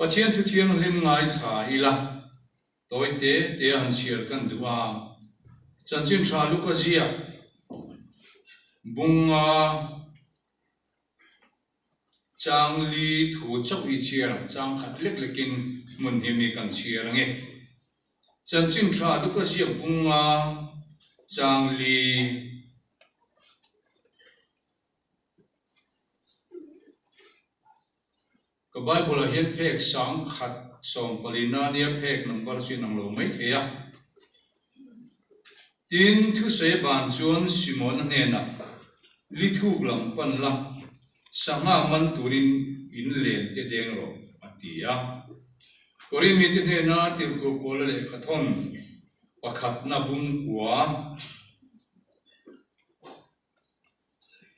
Pathian thu thianghlim ngaithla ila, tawi te te a han chhiar kan duh a, chanchin tha Luka ziak bunga changli thu chauh i chhiar ang, chang khat lek lekin hmun hi mi kan chhiar ange. Chanchin tha Luka ziak bunga changli. Ka Bible ah hian phek sangkhat sawmpalina ania phek number chu inang lo mai thei a. Tin, thusawi ban chuan Simona hnenah, Li thuk lam pan la, sangha man turin in len te deng rawh, a ti a. Korin mite hnena tirhkoh Paula lehkhathawn pakhatna bungkua,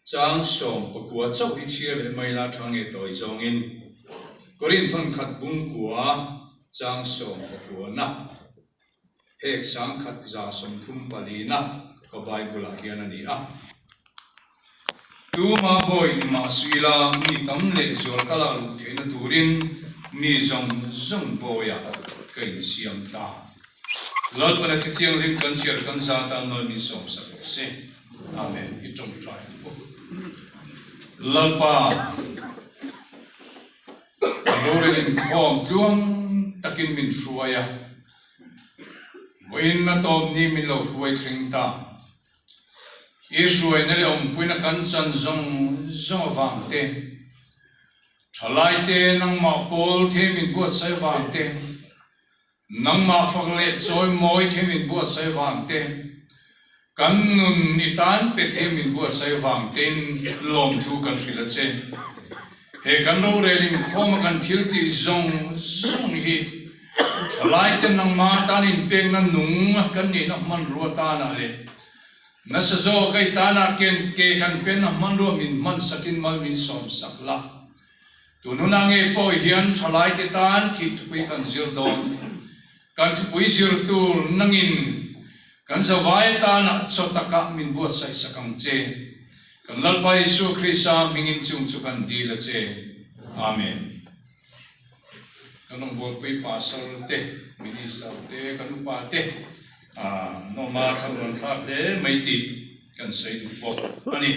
Chang 19 chauh hi chhiar leh mai la tha nge tawi zawngin Korin thawnkhat bungkua chang 19 na hek sangkhat 134 na ka Bible ah hian a ni a. Tuma bawi ni mah suh ila mi tam leh zual ka lak luh theihna turin mi zawng zawng bawiah ka insiam ta. Lalpana thi thianghlim kan chhiar kan za tan mal min sawm sak rawh se. Amen. I tawngtai ang u. Lalpa, kan rorel inkhawm tluang takin min hruai a, vawiin na tawm ni min lo hruai thleng ta. I hruaina leh awmpuina kan chan zawng zawng avang te, thalaite nangmah pawl the min buatsaih avang te, Nangmah fak leh chawi mawi thei min buatsaih vang te, kan nun i tan pe thei min buatsaih vang tein lawmthu kan hrilh a che. He kan rorel inkhawma kan thil tih zawng zawng hi thalaite nangmah tan inpekna nung kan nihna hmanrua tanah leh nasa zawk a i tanah ken ke kan penna hmanrua min hmansakin mal min sawmsak la. Tun hunah ngei pawh hian thalaite tan thih thupui kan zir dawn. Kan thupui zir tur nangin kan zavai atana chaw takah min buatsaih sak ang che. Kan Lalpa Isua Krista hmingin chung chu kan dil a che. Amen. Kan rawngbawlpui pastor te, minister te, kan upa te nawma thlamuan thlak hle mai tih kan sawi duh bawk a ni.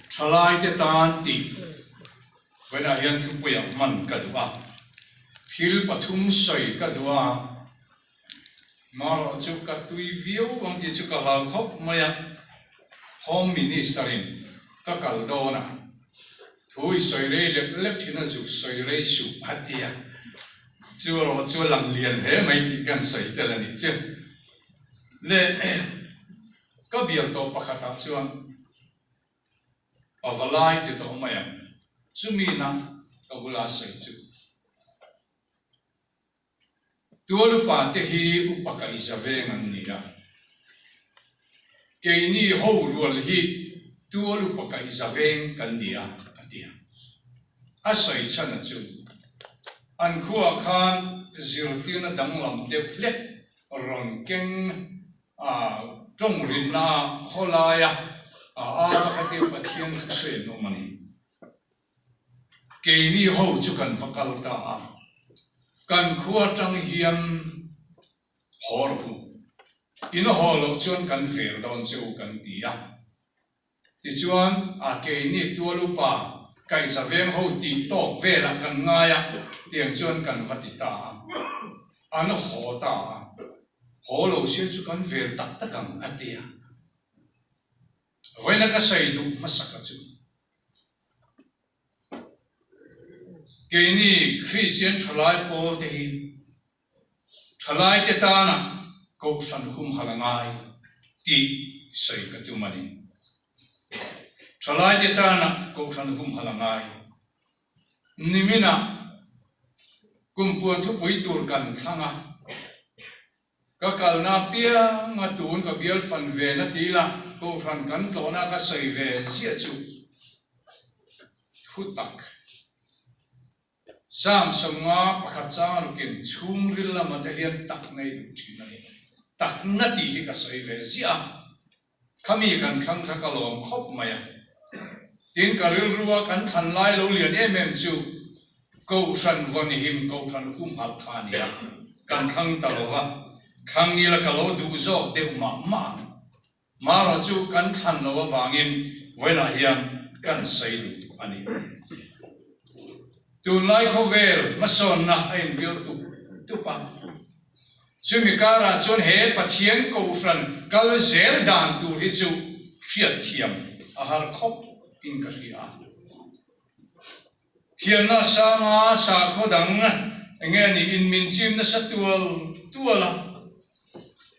Thalaite tan tih vawiinah hian thupuiah hman ka duh a, thil pathum sawi ka duh a, marawh chu ka tui viau ang tih chu ka hlau khawp mai a, Home Minister in ka kal dawn a, thu i sawi rei lek lek thin a zuk sawi rei suh a ti a, chu erawh chu a lang lian hle mai tih kan sawi tel a nih chu le. Ka bial tawh pakhatah chuan pavalai ti tawh mai ang, chumi na ka bula sawi chu. Tual upa te hi upa kaihza veng an ni a, keini ho rual hi tual upa kaihza veng kan ni a, a ti a. A sawi chhan a chu, an khuaah khan zirtirna danglam deuh hlek rawn keng A tawng rinna a khawlaia a ar pakhat hi Pathian thusawi an awm a ni. Keini ho chu kan va kal ta a, kan khua atang hian haw rawh u, in haw loh chuan kan vel dawn che u kan ti a. Tichuan, a keini tual upa kaihza veng ho tih tawk velah kan ngai a, tiang chuan kan va ti ta a. An haw ta a, haw lo sia chu kan vel tak tak ang a ti a. Vawiina ka sawi duh hmasaka chu, keini Kristian thalai pawl te hi Thalaite tana Kohhran humhalh a ngai tih sawi ka tum a ni. Thalaite tana Kohhran humhalh a ngai. Niminah kumpuan thupui tur kan thlang a, ka kalna apianga tun ka bial fan ve na ti ila Kohhran kan tlawhna ka sawi ve ziah chu thutak. Sam sawmnga pakhat chang rukin chhungril lama te hian tak nei duh thin a ni. Takna tih hi ka sawi ve ziah a, khami kan thlang kha ka lawm khawp mai a. Tin, ka rilrua kan thlan lai lo lian em em chu. Kohhran vawnhim Kohhran humhalh kha a ni a, kan thlang ta lo va, thlang ila ka lo duh zawk deuh mah mah ang. Marawh chu kan thlan lo avangin vawiinah hian kan sawi duh a ni. Tunlai khawvel hmasawnna a invial tup tup a, chumi karah chuan he Pathian Kohhran kal zel dan tur hi chu hriatthiam a har khawp in ka hria a. Thiamna sanga sakhaw dang enge niin min chim nasa tual tual a.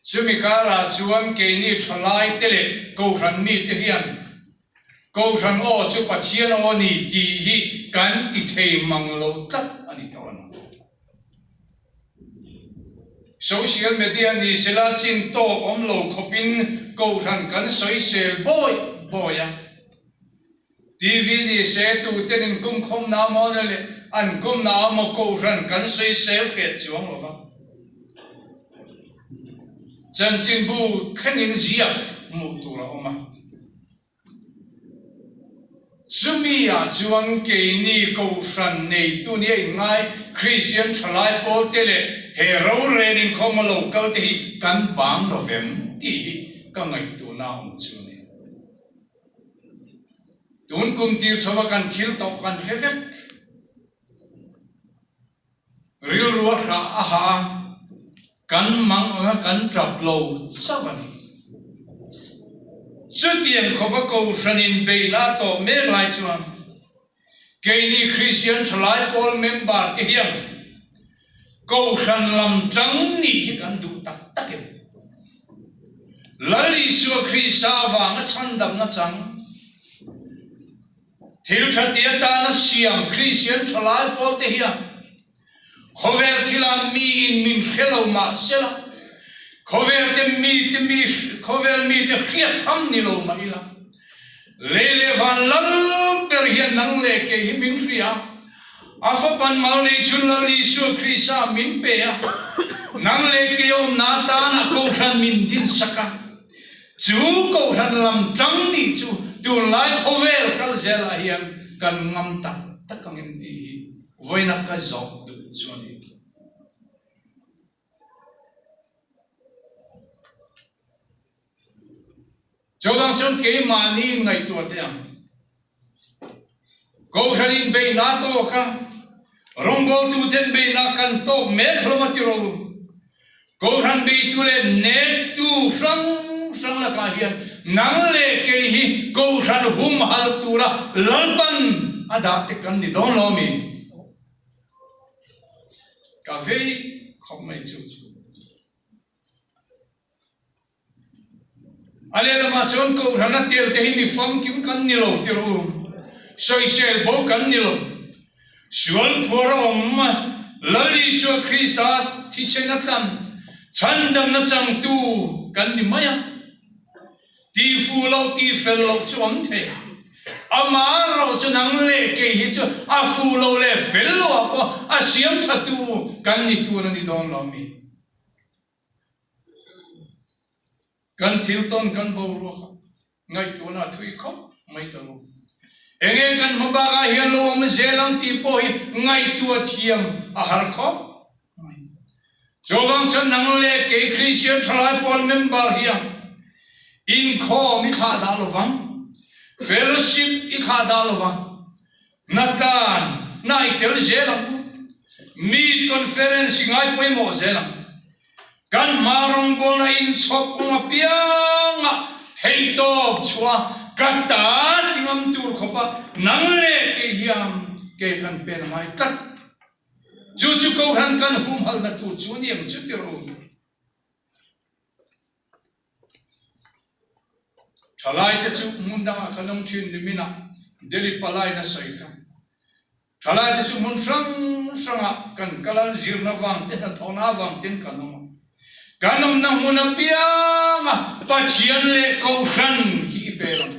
Chumi karah chuan keini thalai te leh Kohhran mite hian Kohhran aw chu Pathian aw a ni tih hi kan ti thei mang lo tlat a ni tawh a ni. Social media ni sela chin tawk awm lo khawpin Kohhran kan sawisel bawi bawi a. TV ni se tuten in kumkhawm na maw na leh an kum na maw kohhran kan sawisel hriat chuang lo va. Chanchinbu thlengin ziak hmuh tur a awm a. Chumi ah chuan keini kohhran neitu nia inngai Kristian thalai pawl te leh he rorel inkhawm a lo kal te hi kan bang lo vem tih hi ka ngaihtuahna awm chu a ni. Tun kum tir chho a kan thil tawh kan hre vek. Rilru a hrah a hah a, kan mang ang a kan tap lo chauh a ni. Chutiang khawp a Kohhranin beihna a tawh mek lai chuan Keini Kristian thalai pawl member te hian Kohhran lam tang nih hi kan duh tak tak em? Lal Isua Krista avanga chhandamna chang, thil tha ti atana siam Kristian thalai pawl te hian Khawvel thilah miin min hre lo mah sela, khawvel te mite mi khawvel mite hriat tham ni lo mah ila, lei leh van lal ber hian nang leh kei hi min hria, a fapan mal nei chhun Lal Isua Krista min pe a, nang leh kei awmna atana Kohhran min dinsak a, chu Kohhran lam tang nih chu tunlai khawvel kal zelah hian kan ngam tak tak ang em tih hi Vawiina ka zawh duh chu a ni. Chuvang chuan keimahni ngaihtuah teh ang. Kohhran in beihna tawk a, rawngbawltuten beihna kan tawk mek hlawm a ti rawh u. Kohhran beitu leh nektu hrang hrang lakah hian nang leh kei hi Kohhran humhalh tura Lalpan a dah te kan ni dawn lo mi? Ka vei khawp mai chu chu. A lehlamah chuan Kohhran a tel te hi mi famkim kan ni lo ti rawh u. Sawisel bo kan ni lo. Sual phuar a awm Lal Isua Krista thisen a tlan chhandamna changtu kan ni mai a. Tihfuh loh tihfel loh chu awm thei. Amah erawh chu nang leh kei hi chu a fuh loh leh fel loh ah pawh a siam thatu kan ni tur a ni dawn lo mi. Kan thil tawn kan boruak a, ngaihtuahna a thui khawp mai ta lo. Enge kan hma bakah hian lo awm zel ang tih pawh hi ngaihtuah thiam a har khawp mai. Chuvang chuan nang leh kei Kristian thalai pawl member hian inkhawm i thlah dah lovang, fellowship i thlah dah lovang, Hnatlan hna i tel zel ang u. Meet conference i ngai pawimawh zel ang. Kan hma rawngbawlna inchhawp awm apianga theihtawp chhuah ka ta ti ngam tur khawpa nang leh kei hian ke kan pen a ngai tlat. Chu chu Kohhran kan humhalhna tur chu a ni ang chu ti rawh u. Thalaite chu hmun dangah kan awm thin niminah Delhi palaina sawi kha. Thalaite chu hmun hrang hrangah kan kal a, zirna vang te, hnathawhna avang ten kan awm a. Kan awmna hmun apianga Pathian leh Kohhran hi i pel ang.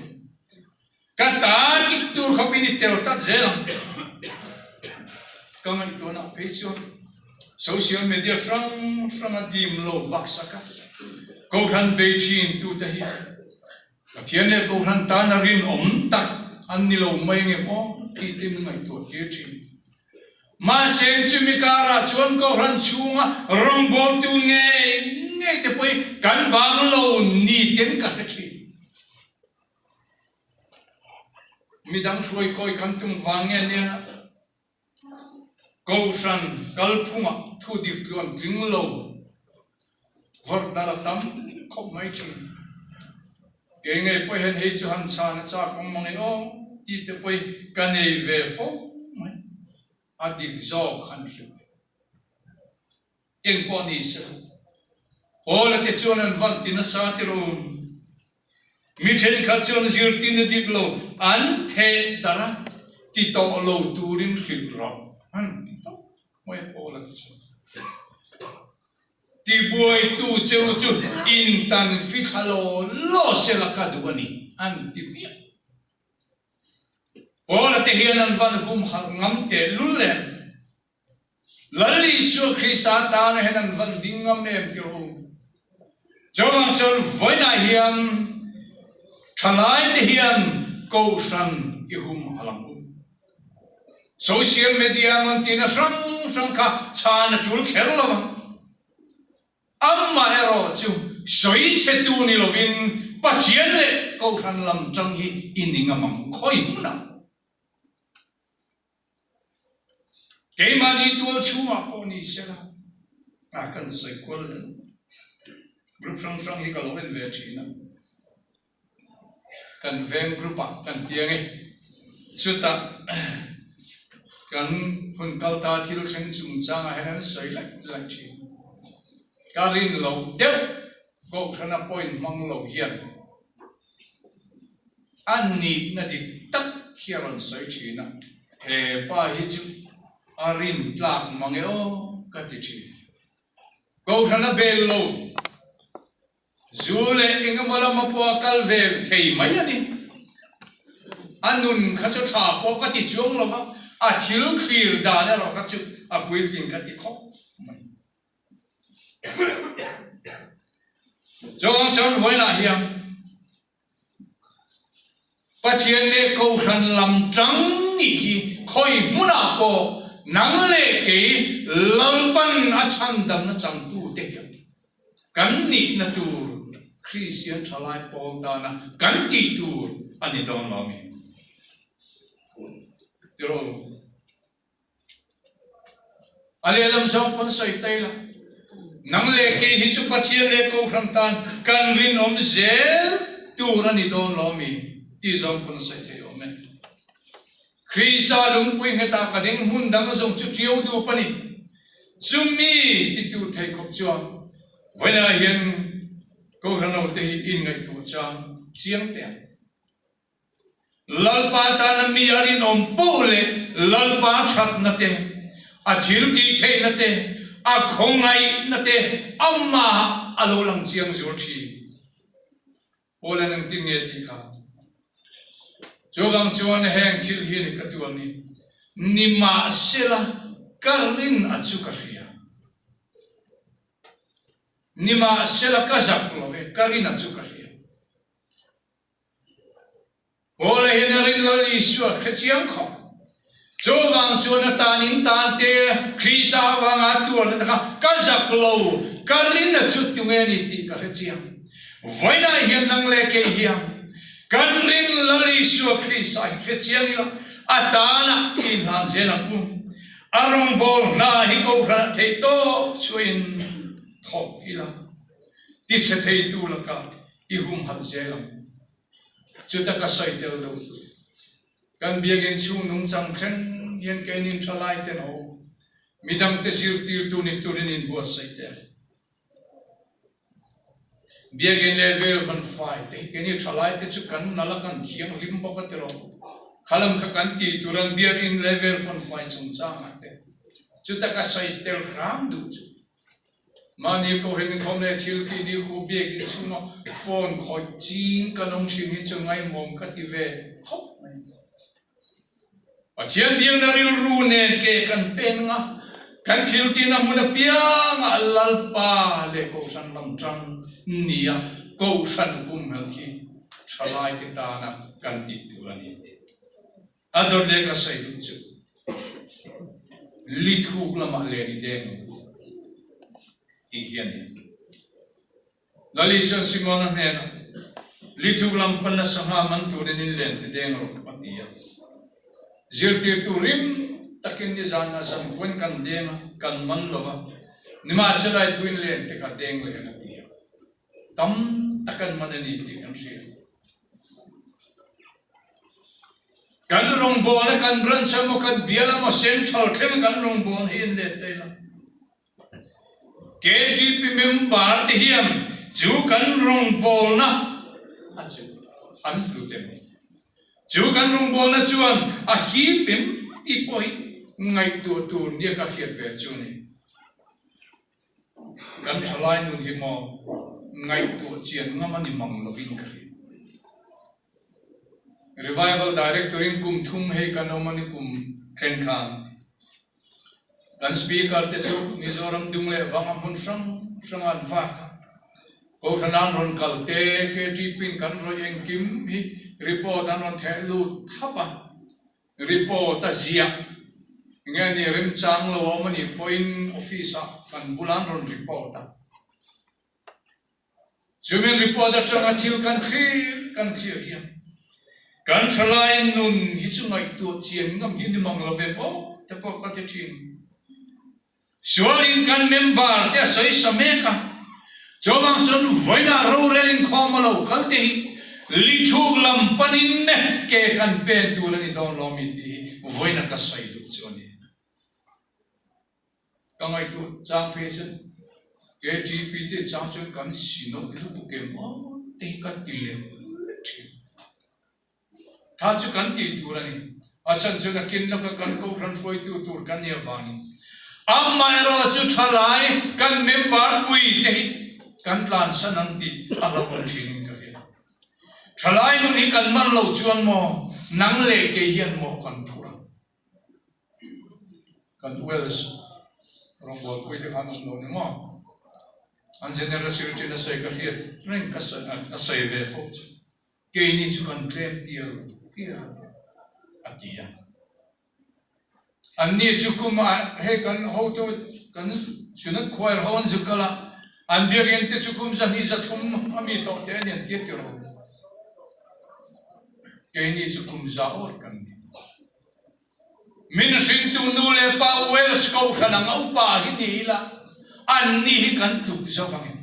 Ka ta dik tur khawpin i tel tlat zel ang. Ka ngaihtuahna phei chuan social media hrang hranga dim lo baksak a, Kohhran bei thin tute hi Pathian leh Kohhran tana rinawm tak an ni lo mai nge maw tih te min ngaihtuah tir thin. Mahse, chumi karah chuan Kohhran chhunga rawngbawltu ngei ngei te pawhin kan bang lo ni ten ka hre thin. Midang hruaikawi kan tum vang nge nia Kohhran kalphungah thu dik tluan tling lo vawrh dar a tam khawp mai thin. Kei ngei pawh hian hei chu han chhan a chak awm mang e aw tih te pawhin ka nei ve fo mai. A dik zawk han hrilh teh. Eng pawh ni se la, Paula te chuan an van ti nasa ti rawh. Mi thenkhat chuan zirtirna dik lo an theh darh a, ti tawh lo turin hrilh rawh an ti tawp mai Paula te chuan. Tibuaitu cheu chu in tan fithla law law sela ka duh a ni, an ti hmiah. Paula te hian an van humhalh ngam teh lul em? Lal Isua Krista tana hian an van ding ngam em ti rawh u. Chuvang chuan vawiinah hian thalaite hian Kohhran i humhalh ang u. Social media ngawn tihna hrang hrang kha chhan a tul kher lo ang. Amaherawh chu sawi chhetu ni lovin Pathian leh Kohhran lam tang hi i ni ngam ang khawi hmunah. Keimahni tual chhungah pawh ni sela a kan sawi kual leh lo. Group hrang hrang hi ka lo en ve thin a. Kan veng group ah kan ti ange. Chutah kan hun kal ta thil thleng chungchangah hian an sawi laih laih thin. Ka rin loh deuh Kohhrana point hmang lo hian a nihna dik tak hi a rawn sawi thin a, he pa hi chu a rin tlak mang e aw ka ti thin. Kohhrana bel lo. Zu leh engemaw lama pawh a kal ve thei mai a ni. A nun kha chu tha pawh ka ti chuang lo va, a thil thlir dan erawh kha chu a puitling ka ti khawp mai. Chuang chuan vawiinah hian Pathian leh Kohhran lam tang nih hi khawi hmunah pawh nang leh kei Lalpan a chhandamna changtute hian kan nihna tur Kristian thalai pawl tana kan tih tur a ni dawn lo mi? Tiraw? A lehlam zawng pawn sawi ta ila, nang leh kei hi chu Pathian leh Kohhran tan kan rinawm zel tur a ni dawn lo mi? tih zawng pawn a sawi thei awm e. Krista lungpui nghetah ka ding hmun dang zawng chu ṭiau dup a ni. Chumi ti tur thei khawp chuan vawiinah hian Kohhran hote hi inngaihtuah chang chiang teh ang. Lalpa tana mi a rinawm poh leh Lalpa thatna te, a thil tih theihna te, a khawngaihna te amah a lo lang chiang zual thin. Paul-a'n engtin nge tih kha? Chuvang chuan heng thil hi ni ka tuan ni, nimahsela ka rin a chu ka hria. Nimahsela ka zak lo ve, ka rin a chu ka hria. Paula hian a rin Lal Isua hre chiang khawp. Chuvang chuan a tan in tan te Krista avanga tuarna te kha ka zak lo, ka rin a chu tunge ni tih ka hre chiang. Vawiinah hian nang leh kei hian kan rin Lal Isua Krista hi hre chiang ila, a tanah i inhlan zel ang u. A rawngbâwl hna hi Kohhranah theih tawp chhuahin thawk ila, tichhe theitu lakah i humhalh zel ang. Chuta ka sawi tel lo chu kan biakinn chhung nungchang thleng hian keinin thalai ten ho midangte zirtirtu ni turin inbuatsaih teh ang. Biakinn leh vel van fai te hi keini thalai te chu kan nal a kan thianghlim bawk a tiraw. Khalam kha kan tih turan biakinn leh vel van fai chungchangah te chuta ka sawi tel hram duh chu. Mahni Kohhran inkhawm leh thil tih ni khu biakinn chhunga phone khawih ching kan awm thin hi chu ngaihmawm ka ti ve khawp mai. Pathian biakna rilru nen ke kan pen anga kan thil tihna hmun apiangah Lalpa leh Kohhran lam tang nia Kohhran humhalh hi thalaite tana kan tih tur a ni. A dawt leh ka sawi duh chu. Lithuk lamah len i deng ang u tih hi a ni. Lal Isuan Simona hnenah, Lithuk lam panna sangha man turin in len ti deng rawh, a ti a. Zirtirtu rim takin nizanah zankhuan kan deng a, kan man lo va, nimahsela i thuin len te kha deng leh ang, a ti a. Tam tak an man a ni tih kan hria. Kan rawngbawlna kan branch emaw kan bial emaw central thleng kan rawngbawlna hi an let ta ila. KTP member te hian chu kan rawngbawlna a chu an hlut em? Chu kan rawngbawlna chuan a hip em tih pawh hi ngaihtuah tur nia ka hriat ve chu a ni. Kan thalai nun hi maw ngaihtuah chian ngam a ni mang lovin ka hria. Revival Director in kum thum hei kan awm a ni kum thleng khan. Kan Speaker te chu Mizoram dung leh vanga hmun hrang hrang an vak a. Kohhran an rawn kal te, KTP in kan rawih engkim hi report an rawn theh lut thlap a. Report a ziah nge ni remchang lo a awm a nih pawhin office ah kan bula an rawn report a. Chumi report atanga thil kan thlir kan thlir hian kan thalai nun hi chu ngaihtuah chian ngam hi ni mang lo ve maw te pawh ka ti thin. Sualin kan member te a sawi sa mek a, chuvang chuan vawiinah rorel inkhawm a lo kal te hi lithuk lam panin ke kan pen tur a ni dawn lo mi tih hi vawiina ka sawi duh chu a ni. Ka ngaihtuah chang phei chuan KTP te chang chuan kan sinawt lutuk em aw te hi ka ti leh leh thin. Tha chu kan tih tur a ni. A chhan chu nakin lawka kan kohhran hruaitu tur kan nih avangin amaherawh chu thalai kan member pui te hi kan tlansan ang tih a hlauhawm thinin ka hria. Thalai nun hi kan man loh chuan maw nang leh kei hian maw kan phur ang. Kan Wales rawngbawlpui te khan awm lo ni maw? An General Secretary na sawi ka hriat reng ka a sawi ve fo chu keini chu kan tlem tial tial a ti a. Anni chu kum ah hei kan hotu kan Synod Choir ho an zuk kal a, an biakinn te chu kum 203 a mi tawh te a ni an tia ti ro. Keini chu kum za awr kan ni. Min hringtu nu leh pa Wales kohhran ang a upa hi ni ila, anni hi kan tluk zo vangin.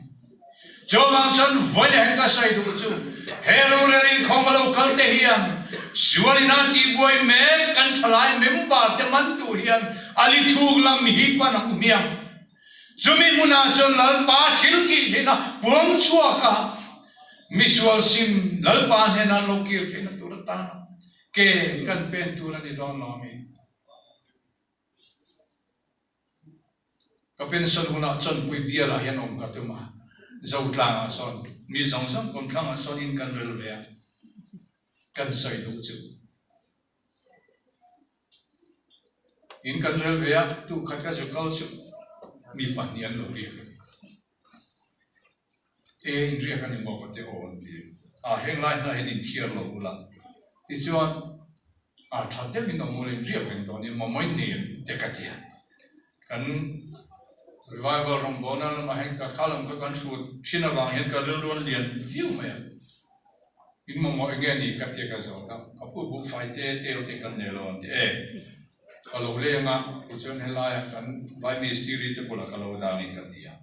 Chuvang chuan vawiin ah hian ka sawi duh chu, he rorel inkhawm a lo kal te hian sual ina tihbuai mek kan thalai member te man tur hian a lithuk lam hi pan ang u hmiang. Chumi hmunah chuan Lalpa thil kih theihna puang chhuak a, misual sim Lalpa hnena an lo kir theihna tur atana Ke kan pen tur a ni dawn lo ami? Ka pension hunah Chawnpui bialah hian awm ka tum a, Zotlangah sawn mi zawng zawng kawmthlangah sawn in kan rel ve a, kan sawi duh chu. In kan rel ve a, tukhat ka zu kal chu mi pahnih an lo riak a ni. E inriak a ni maw ka ti aw an ti a, heng lai hnah hian inthiar lo ula tichuan a tha deuhin awm ula inriak reng dawn in mawmawin nei em te ka ti a, kan revival rawngbawlna lamah hian ka kha lam kha kan hrut thin avang hian ka rilru an lian viau mai a, in mamawh enge a ni ka ti a ka zawt a, ka pu buhfai te tel te kan nei lo an ti e. Ka lo leng a, tichuan helaiah kan vai mistiri te bulah ka lo dah niin ka ti a.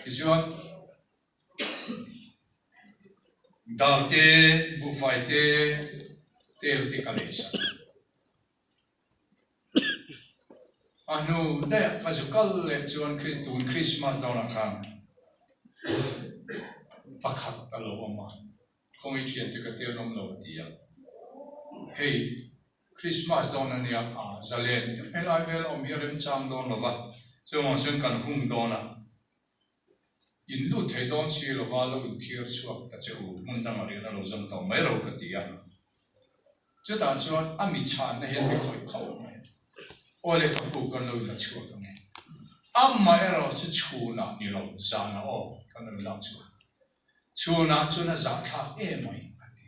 Tichuan dal te, buhfai te, tel te ka lei sak a. A hnu daih ka zu kal leh chuan tun Christmas dawnah khan pakhat a lo awm a. Khawngaih thiante ka tir nawm lo a ti a, hei Christmas dawn a nia a zalen deuh helai vel awm hi a remchang dawn lo va, chuvang chuan kan hung dawn a, in lut thei dawn si lo va lo inthiar chhuak ta che u, hmun dangah riahna lo zawm tawh mai ro ka ti a, chutah chuan a mi chhanna hian mi khawih khauh mai, aw le ka pu kan lo inla chhuak ang e, amaherawh chu chhunah ni lo zanah aw kan lo inlak chhuak. Chhunah chuan a zahthlak em mai a ti.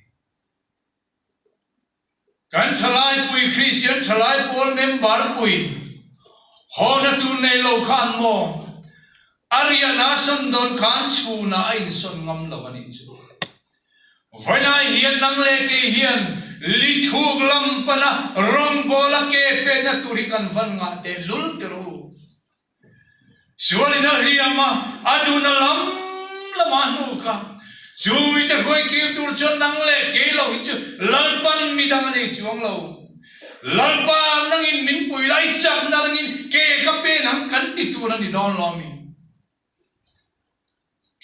Kan thalaipui Kristian thalai pawl member pui. Hawna tur nei lo khan maw a riahna a sawn dawn khan chhunah a insawn ngam lo a nih chu. Vawiinah hian nang leh kei hian lithuk lam pana rawngbawla ke penna tur hi kan van ngah teh lul ti rawh u. Sualin a hliam a, a duhna lam lamah hnuk a. Chu mite hruai kir tur chuan nang leh kei lo hi chu Lalpan midang a nei chuang lo. Lalpa nangin min pui la, i chakna rangin ke ka pen ang kan ti tur a ni dawn lo mi.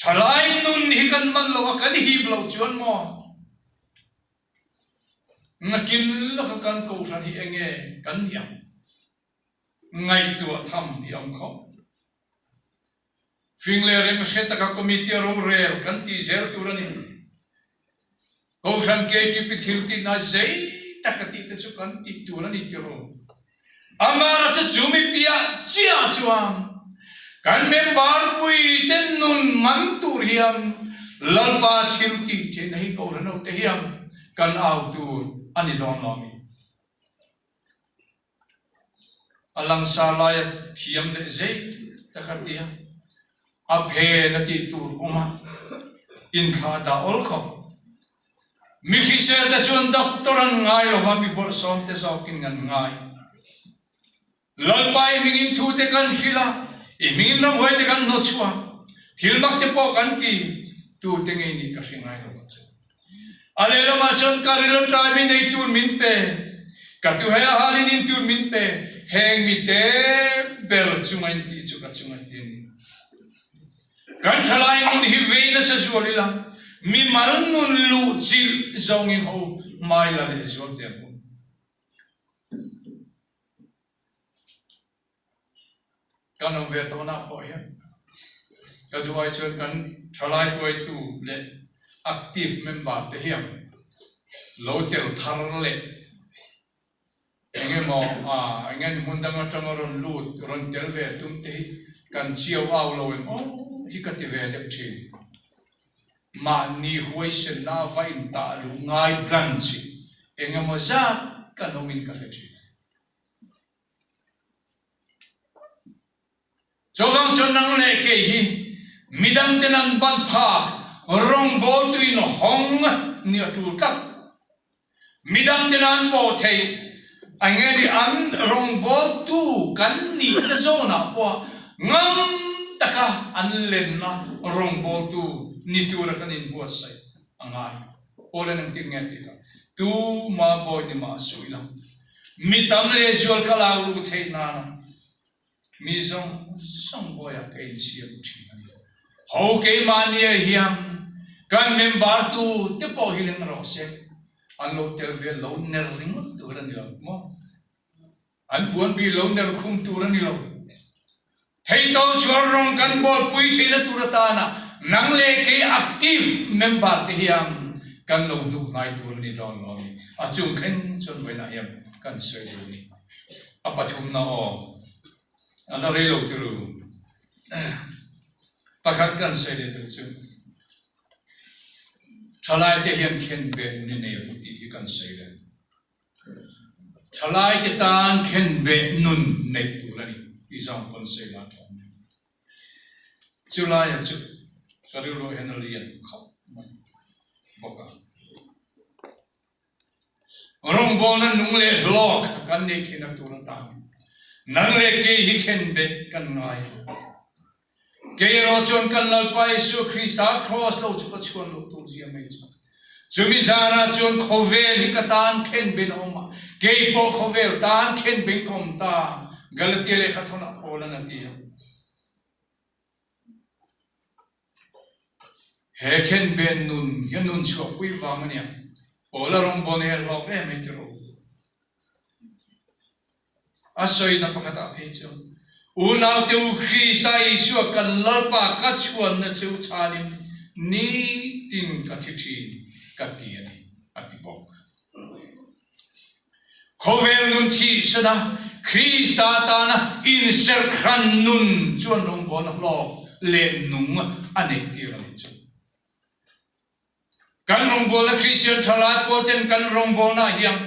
Thalai nun hi kan man lo a, kan hip loh chuan maw? Nakin lawka kan kohhran hi enge kan ni ang? Ngaihtuah tham hi a awm khawp. Fing leh rem hre taka committee a rorel kan tih zel tur a ni. Kohhran KTP thil tihna zei taka tih te chu kan tih tur a ni ti rawh. Amara chu chu mi piah chiah chuan kan member pui te nun man tur hian Lalpa thil tih theihna hi Kohhran ho te hian kan au tur a ni dawn lo a mi. A langsar laia thiam leh zei tak a ti a, a phen a tih tur awm a, inthlah dah awl khawp. Mi hrisel te chuan doctor an ngai lo va, mi bawlhsawm te zawkin an ngai. Lalpa i hmingin thu te kan hrilh a, i hmingin ramhuai te kan hnawchhuah a, thil mak te pawh kan ti, tu te ngei nih ka hre ngai lo va chu. A lehlamah chuan ka ril aṭai mi nei tur min pe, ka tuhei a halin in tur min pe, heng mi te ber chunga in tih chu ka chunga ti a ni. Kan ṭhalai nun hi vei nasa zual ila, mimal nun luhchilh zawngin ho hmai la lehzual teh ang u. Kan awm ve tawhna pawh hian ka duh ai chuan kan thalai hruaitu leh active member te hian lo tel thar leh eng emaw eng nge ni hmun dang atanga rawn lut rawn tel ve tum te hi kan chiau au lo em aw hi ka ti ve deuh thin. Mahni huaisenna va intah luh ngai branch eng emaw zat kan awmin ka hre thin. Chuvang chuan nang leh kei hi midangten an ban phak rawngbawltuin hawng ni a tul tlat. Midangten an pawh theih a nge ni an rawngbawltu kan nihna zawnah pawh ngam taka an lenna rawngbawltu ni tura kan inbuatsaih a ngai. Paul-a'n engtin nge a tih kha? Tuma bawi ni mah suh ila. Mi tam lehzual ka lak luh theih nana mi zawng zawng bawiah ka insiam thin a ni. Ho keimahnia hian kan member tu te pawh hi leng rawh se, an lo tel ve lo ner ringawt tur a ni lo maw? An puan bih lo ner khum tur a ni lo. Theihtawp chuan rawng kan bawlpui theihna tur atana nang leh kei active member te hian kan lo hnuk ngai tur a ni dawn lo a ni. A chung thleng chuan vawiinah hian kan sawi duh a ni. A pathumna aw a la rei lo turu pakhat kan sawi leh duh chu thalai te hian khenbeh nun i nei ang tih hi kan sawi leh. Thalaite tan khenbeh nun neih tur a ni tih zawng pawn sawi la tha awm. Chulaia chu ka rilru hian a lian khawp mai bawk a. Rawngbawlna nung leh hlawk kan neih theihna tur atan nang leh kei hi khenbeh kan ngai a. Kei erawh chuan kan Lalpa Isua Krista Kraws lo chu ka chhuan loh tur zia mai chu. Chumi zanah chuan khawvel hi ka tan khenben a awm a, kei pawh khawvel tan khenben ka awm ta, Galatia lehkhathawnah Paula'n a ti a. He khenben nun hi a nun chhuahpui vang a nia, Paula rawngbawlna hi a hlawk em mai tiraw? A sawina pakhatah phei chuan, Unaute u, Krista Isua kan Lalpa ka chhuanna chu chhanin nitin ka thi thin ka ti a ni, a ti bawk. Khawvel nun thihsana Krista tana inserhran nun chuan rawngbawlna hlawk leh nung a neihtir a nih chu. Kan rawngbawlna Kristian thalai pawl ten kan rawngbawlna hian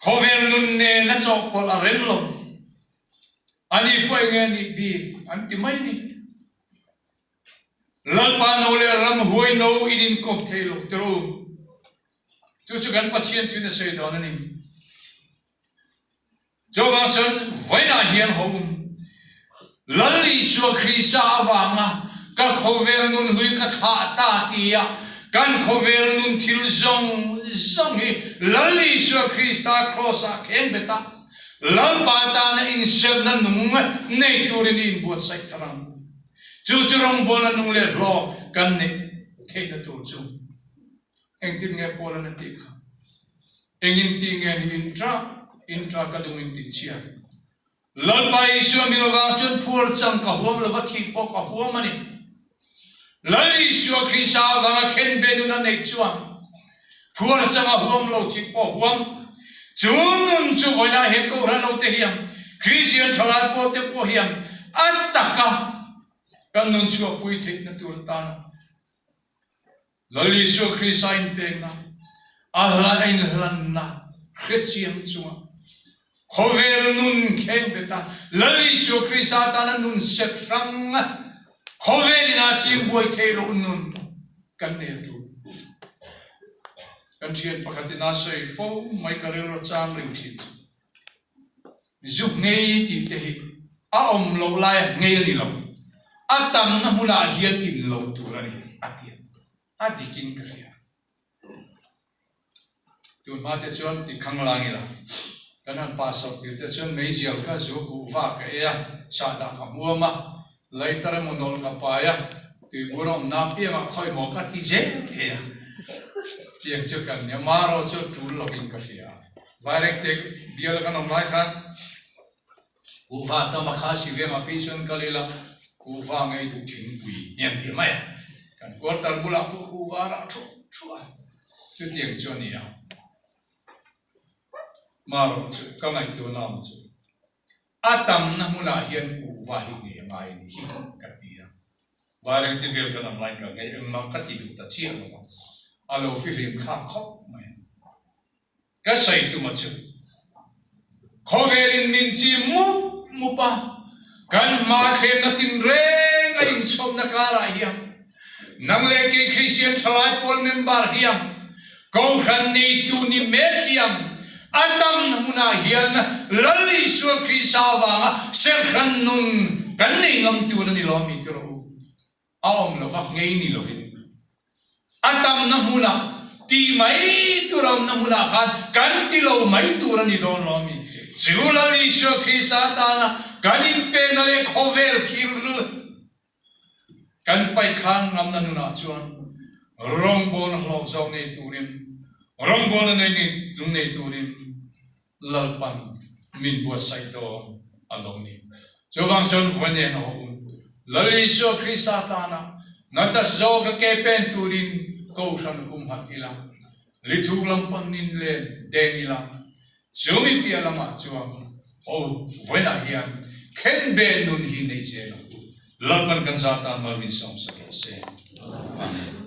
khawvel nun nen a chawhpawlh a rem lo. Ani pawh enge a nih bik an ti mai ni. Lalpa no leh ramhuai no in inkawp thei lo tiro. Chu chu kan Pathian thuin a sawi dawn a ni. Chuvang chuan vawiinah hian ho um. Lal Isua Krista avanga ka khawvel nun hlui ka thlah ta tia kan khawvel nun thil zawng zawng hi Lal Isua Krista Kraws-ah kheng bet a, Lalpa tana inserhna nung nei turin i inbuatsaih thar ang. Chu chu rawngbawlna nung leh hlawk kan neih theihna tur chu engtin nge Paul-an a tih kha? Engin tih nge ni intra, intra ka lung in tih chhiat? Lalpa Isua mi avang chuan phuar chang ka huam lova thih pawh ka huam a ni. Lal Isua Krista avanga khenbe nun a neih chuan phuar chang a huam lo thih pawh huam. Chu nun chu vawiinah hian Kohhran hote hian, Kristian thalai pawlte pawh hian a taka kan nun chhuahpui theihna tur atana Lal Isua Krista inpekna, a hla a inhlanna hrechiang chunga khawvel nun kheng bet a, Lal Isua Krista tana nun set hrang khawvel in a ching buai thei loh nun kan nei a tul. Kan thian pakhat in a sawi fo mai ka rilru chang reng thin chu. Zuk ngei tih te hi a awm loh laia ngei a ni lo, a tamna hmunah hian in lo tur a ni a ti a, a dikin ka hria. Tun hma te chuan ti khang lang ila, kan han pass out tir te chuan meizial kha zu kuhva ka ei a, sahdah ka hmuam a, Lighter emaw nawlh ka pai a, tuibur a awmna apiangah khawi maw ka ti zel thei a, tiang chu kan nia, marawh chu tul lovin ka hria. Vairengte bial kan awm lai khan kuhva tam a kha si vengah phei chuan kal ila kuhva ngei duh thingpui hniam tih mai a, kan quarter bulah pawh kuhva a rah thuah thuah a, chutiang chu a ni a. Marawh chu ka ngaihtuahna awm chu. A tamna hmunah hian kuhva hi ngei a ngai a ni hi ka ti a. Vairengte vel kan awm laiin ka ngei engmah ka ti duh ta chiah lo a, a lo fihlim thlak khawp mai a. Ka sawi tum a chu. Khawvelin min chi mup mup a, kan hma thlenna tinreng a inchhawpna karah hian Nang leh kei Kristian thalai pawl member hian Kohhran neitu ni mek hian a tamna hmunah hian Lal Isua Krista avanga serhran nun kan nei ngam tur a ni lo ami tiraw u? A awm lova ngei ni lovin a tamna hmunah ti mai tur a awmna hmunah khan kan ti lo mai tur a ni dawn lo ami? Chu Lal Isua Krista tana kan inpena leh khawvel thil Kan paihthlang ngamna nunah chuan rawngbawlna hlawk zawk nei turin, rawngbawlna nei nung nei turin Lalpan min buatsaih dawn a lo ni. Chuvang chuan vawi nen a awm. Lal Isua Krista tana nata zawka ke pen turin Kohhran humhalh ila, lithuk lam panin len deng ila, Chumi piah lamah chuan ho vawiinah hian khenbe nun hi nei zel ang u. Lalpan kan zah tan mal min sawmsak rawh se. Amen.